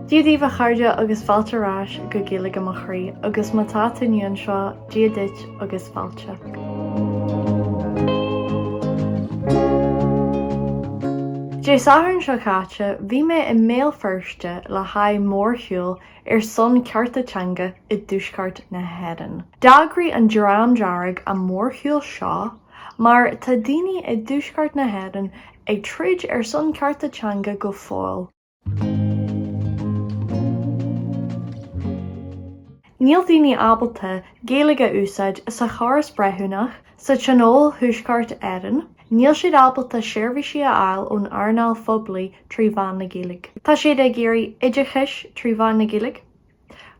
Dia daoibh a chairde agus fáilte ar ais go Gaeilge i mo chroí agus má tá tú nua anseo, Dia duit agus fáilte. Dé Sathairn seo caite bhí mé i mBéal Feirste le haghaidh mórshiúl ar son cearta teanga i dTuaisceart na hÉireann. D'eagraigh an Dream Dearg an mórshiúl seo mar tá daoine i dTuaisceart na hÉireann ag troid ar son cearta teanga go fóill. Níl daoine ábalta Gaeilge a úsáid sa chóras breithiúnach, sa Tionól Thuaisceart Éireann, níl siad ábalta seirbhísí a fháil ón earnáil phoiblí trí mheán na Gaeilge. Tá siad ag iarraidh oideachais trí mheán na Gaeilge,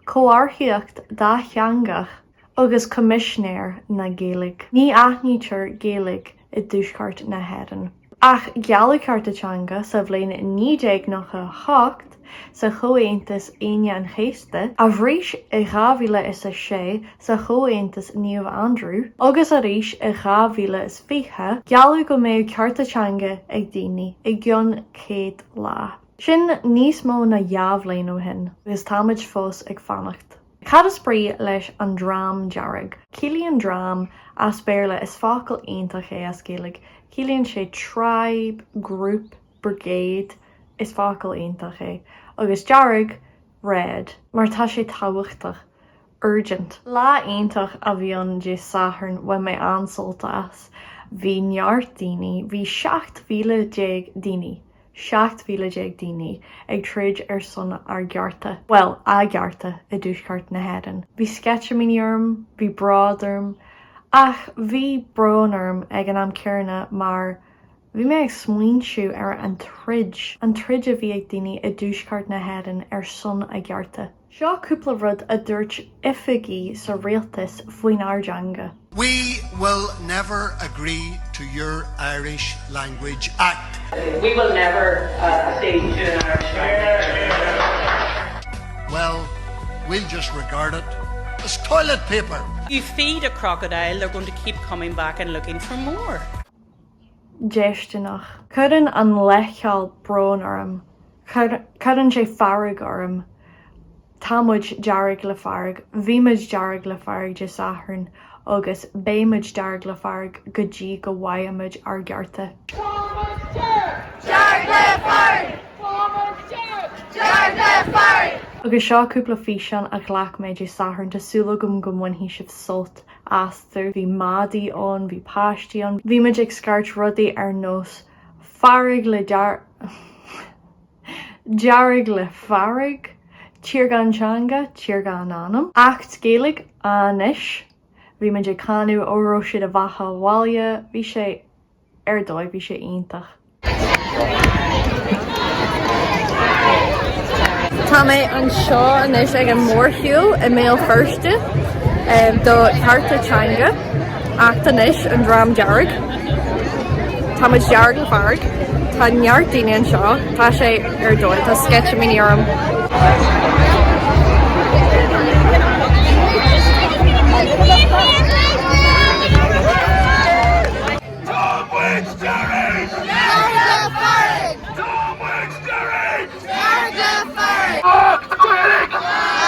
comharthaíocht dátheangach agus Coimisinéir na Gaeilge. Ní aithnítear Gaeilge i dTuaisceart na hÉireann. Ach gealladh cearta teanga sa bhliain 1998 sa Chomhaontas Aoine an Chéasta, arís i 2006 sa Chomhaontas Naomh Aindriú agus arís i 2020, gealladh go mbeadh cearta teanga ag daoine i gceann 100 lá. Sin níos mó ná 2 bhliain ó shin agus táimid fós ag fanacht. Cad is brí leis an Dream Dearg? Ciallaíonn dream as Béarla, is focal iontach é as Gaeilge, ciallaíonn sé tribe, group, brigade, is focal iontach é. Agus dearg, red, mar tá sé tábhachtach. urgent. Lá iontach a bhí ann Dé Sathairn, bhain mé an-sult as. Bhí neart daoine, bhí 17,000 daoine, 17,000 daoine ag troid ar son ár gcearta, bhuel, a gcearta i dTuaisceart na hÉireann. Bhí sceitimíní orm, bhí bród orm, ach bhí brón orm ag an am céanna mar bhí mé ag smaointiú ar an troid, an troid a bhí ag daoine i dTuaisceart na hÉireann ar son a gcearta. Seo cúpla rud a dúirt oifigigh sa rialtas faoinár dteanga. We will never agree to your Irish Language Act. We will never accede to an Irish Language Act. Well, we'll just regard it as toilet paper. You feed a crocodile, they're going to keep coming back and looking for more. Déistineach. Cuireann an leithcheal brón orm. Cuireann sé fearg orm. Tá muid dearg le fearg. Bhí muid dearg le fearg Dé Sathairn agus beidh muid dearg le fearg go dtí go bhfaighimid ár gcearta. Tá muid dearg le fearg! Tá muid dearg le fearg! Agus seo cúpla físeán a ghlac mé Dé Sathairn, tá súil agam go mbainfidh sibh sult astu. Bhí madaí ann, bhí páistí ann. Bhí muid ag scairt rudaí ar nós fearg le dearg dearg le fearg, tír gan teanga, tír gan anam. Acht Gaeilge anois. Bhí muid ag canadh Óró Sé do Bheatha Abhaile. Bhí sé ar dóigh, bhí sé iontach. Tá mé anseo anois ag an mórshiúl i mBéal Feirste do chearta teanga, Acht Anois, an Dream Dearg. Tá muid dearg le fearg. Tá neart daoine anseo. Tá sé ar dóigh. Tá sceitimíní orm. Tá muid dearg! Dearg le fearg! Tá muid dearg! Dearg le fearg! Acht Gaeilge!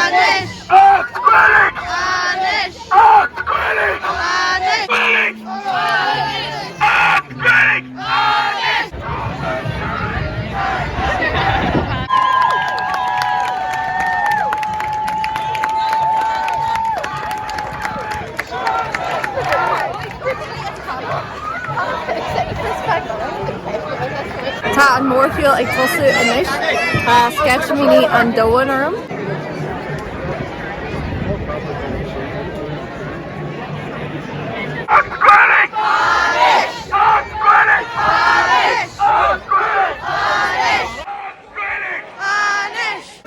Anois! Acht Gaeilge! Anois! Acht Gaeilge! Anois! Gaeilge! Acht Gaeilge! Anois! Tá an mórshiúl ag tosú anois. Tá sceitimíní an domhain orm.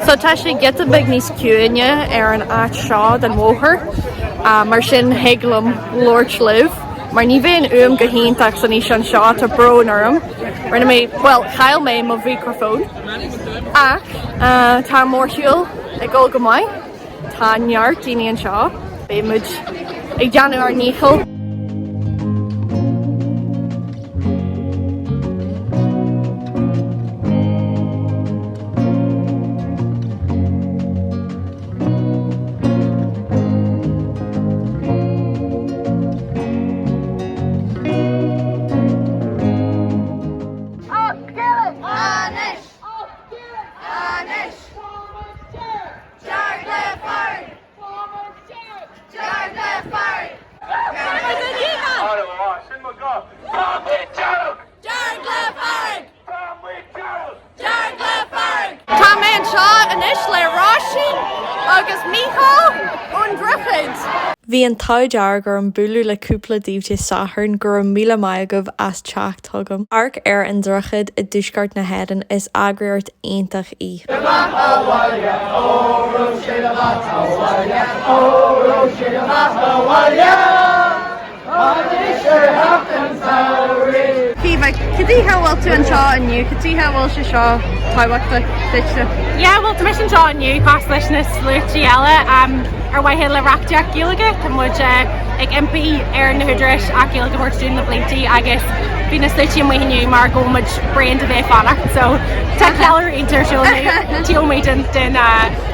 So tá sé giota beag níos ciúine ar an áit seo den bhóthar, mar sin thig liom labhairt libh, mar ní bheidh an fhuaim go hiontach san fhíseán seo, tá brón orm. Rinne mé, bhuel, chaill mé mo mhicreafón. Ach tá an mórshiúl ag dul go maith, tá neart daoine anseo, beidh muid ag déanamh ár ndícheall. Mícheál ón Droichead. Bhí an t-ádh dearg orm bualadh le cúpla díobh Dé Sathairn, go raibh míle maith agaibh as teacht chugam. Amharc ar an Droichead i dTuaisceart na hÉireann, is eagraíocht iontach í. Caoimhe, cad chuige a bhfuil tú anseo inniu? Cad chuige a bhfuil sé seo tábhachtach duitse? Yeah, bhuel tá mise anseo inniu cosúil leis na sluaite eile ar mhaithe le reachtaíocht Gaeilge. Tá muid ag impí ar na húdaráis Acht Gaeilge a thabhairt dúinn le blianta agus bhí na sluaite amuigh inniu mar go bhfuil muid bréan de bheith ag fanacht. So tá ceiliúradh iontach ar siúl inniu taobh amuigh den den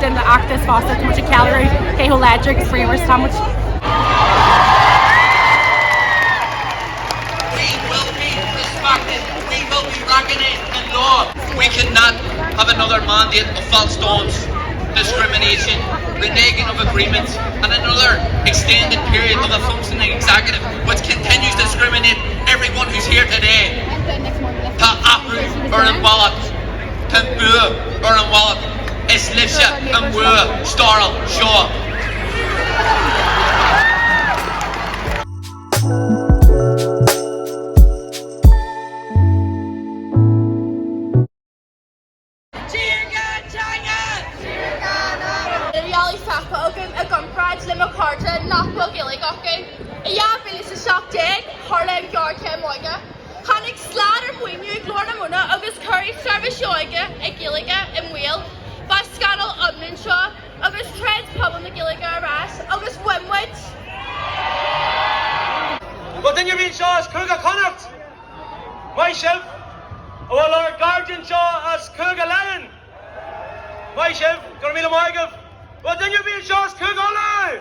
den fheachtas fosta. Tá muid ag ceiliúradh cé chomh láidir agus bríomhar is atá muid. We will be respected, we will be recognised in law. We cannot have another mandate of false dawns, discrimination, reneging of agreements and another extended period of a functioning executive which continues to discriminate everyone who's here today. Tá athrú ar an bhealach, tá an bua ar an bhealach, is libhse an bua stairiúil seo. Tír gan teanga! Tír gan anam! Rialaí feicthe agam i gcomparáid le mo chairde nach bhfuil Gaeilge acu. I 2017, tharla an ghéarchéim óige. Tháinig slad ar mhaoiniú Glór na Móna agus cuireadh seirbhísí óige i Gaeilge i mbaol. Ba scannal iomlán seo agus troid pobal na Gaeilge ar ais agus bhain muid! Bhfuil duine ar bith anseo as Cúige Chonnacht? Maith sibh! An bhfuil ár gcairde anseo as Cúige Laighean? Maith sibh! Go raibh míle maith agaibh! Bhfuil duine ar bith anseo as Cúige Uladh?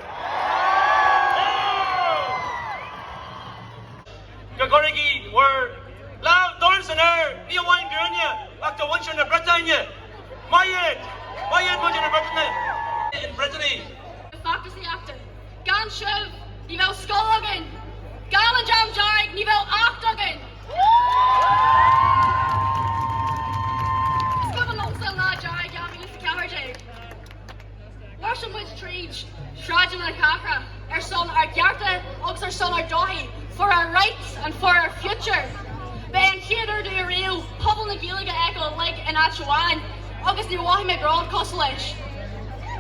Go gcuirigí bhur lámh dorn san aer, ní amháin dúinne ach do mhuintir na Briotáine! Maith iad! Maith iad muintir na Briotáine! In Brittany! Feachtasaíochta. Gan sibh, ní bheadh scoil againn! Gan an Dream Dearg, ní bheadh Acht againn! Is cuimhin liomsa an Lá Dearg 2014. Mháirseáil muid tríd sráideanna na cathrach ar son ár gcearta agus ar son ár dtodhchaí, for our rights and for our future. Ba é an chéad uair domh ariamh pobal na Gaeilge a fheiceáil uilig in áit amháin agus níor mhothaigh mé bród cosúil leis.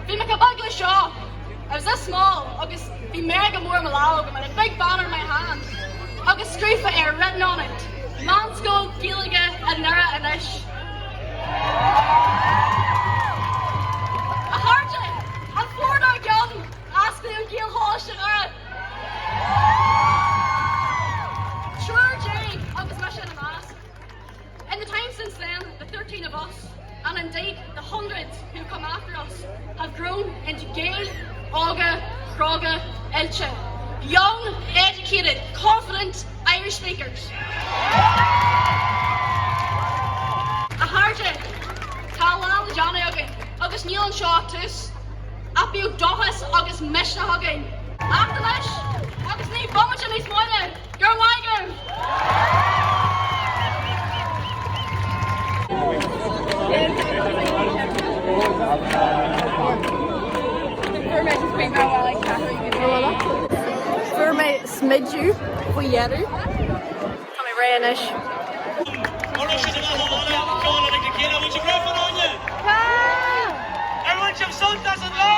Bhí mé chomh beag le seo, I was this small, agus bhí méarga mór i mo lámh agam, I had a big banner in my hand, agus scríofa air, written on it, Meánscoil Gaeilge i nDoire anois. A chairde, an fómhar dár gcionn, osclaíodh Gaelcholáiste Dhoire. 13 agus mise ina measc. In the time since then, the 13 of us, and indeed the hundreds who come after us, have grown into Gaeil óga, cróga, oilte. Young, educated, confident Irish speakers. A chairde, tá a lán le déanamh againn agus níl anseo ach tús. Ach bíodh dóchas agus misneach againn. Acht anois, agus ní bomaite níos moille! Go raibh maith agaibh! Fuair mé smideadh faoi dheireadh. Tá mé réidh anois. An raibh sibh amach ó Áine, ceol ag na chéile, bhfuil sibh réidh fán Áine? Ar bhain sibh sult as an lá?